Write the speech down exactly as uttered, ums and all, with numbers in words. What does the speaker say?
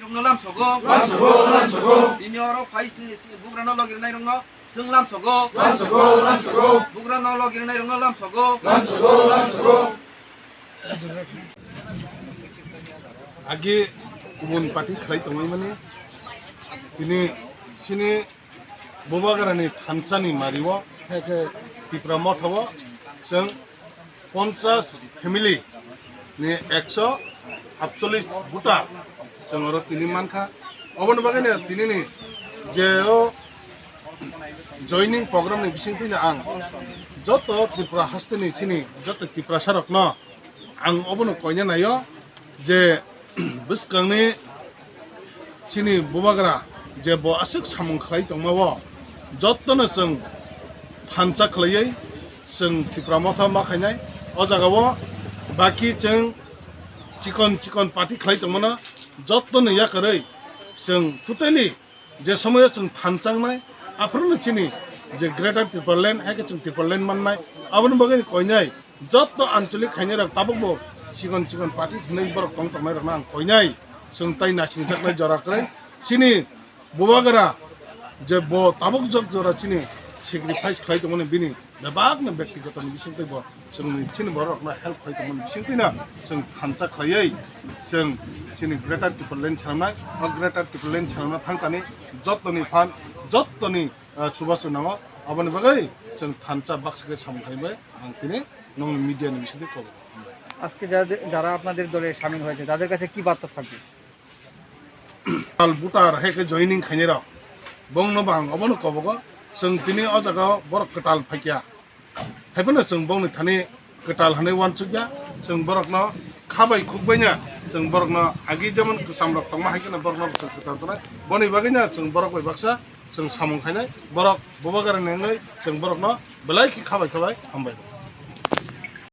Rokno lamsogo. Lamsogo, lamsogo. Tini oro phai si, si, bugrano logirinai rokno chwng lamsogo. Lamsogo, lamsogo. Bugrano logirinai rokno lamsogo. Lamsogo, lamsogo. Agi kubun party khlai tongwi mani tini sini Bubagrani thansani mario, hai khe Tipra Mothao chwng ponchas family ni ekso atchollish voter chwng oro tini mankha. Oboni bagwi no tini ni je o joining program ni bisingtwi no ang joto Tripura haste ni chini joto Tiprasa rok no ang obono koina naio je bwskangni chini Bubagra je bo aswk samung khlai tongma o jotono chwng thansa khlaiwi chwng Tipra Motha ma khainai. O jaga o baki chwng chikon chikon party khlai tongmano jotono yakarwi chwng totally je somoyo chwng thansa wngnai, aphuru chini je Greater Tipraland, hai khe chwng Tipraland mannai, aboni bagwi koinai joto ancholik khainai rok tabuk bo chikon chikon party hwnwi borok tong tongnai rokno ang koinai chwng tai naisingjaknai jora kwrwi. Chini Bubagra je bo tabuk jok jora chini sacrifice khlai tongmani bini bebakno byaktigoto ni bisingtwi bo chwngni chini borok rokno help khlai tongmani bisingtwi no chwng thansa khlaiwi chwng chini Greater Tipraland swnamnai. O Greater Tipraland swnamna thangkani jottoni phan jottoni, ah, chubachu nango. Aboni bagwi chwng thansa baksa khe samung khai bai ang tini nongni media ni bisingtwi kobo. আজকে যাদের, যারা আপনাদের দলে সামিল হয়েছে, তাদের কাছে কি বার্তা থাকবে? Al voter hai khe joining khainai rok bongno bo ang obono kobogo chwng tini o jaga o borok kwtal phaikya. Haiphano chwng bongni thani kwtal hwnwi uansukya, chwng borokno khabai khukbaina, chwng borokno agi jemon kwcham rok tongma hai kheno borokno chwng kwtal tongnai. Boni bagwino chwng borok bai baksa chwng samung khainai, borok Bubagrani wngwi chwng borokno belai khe khabai khabai hambai.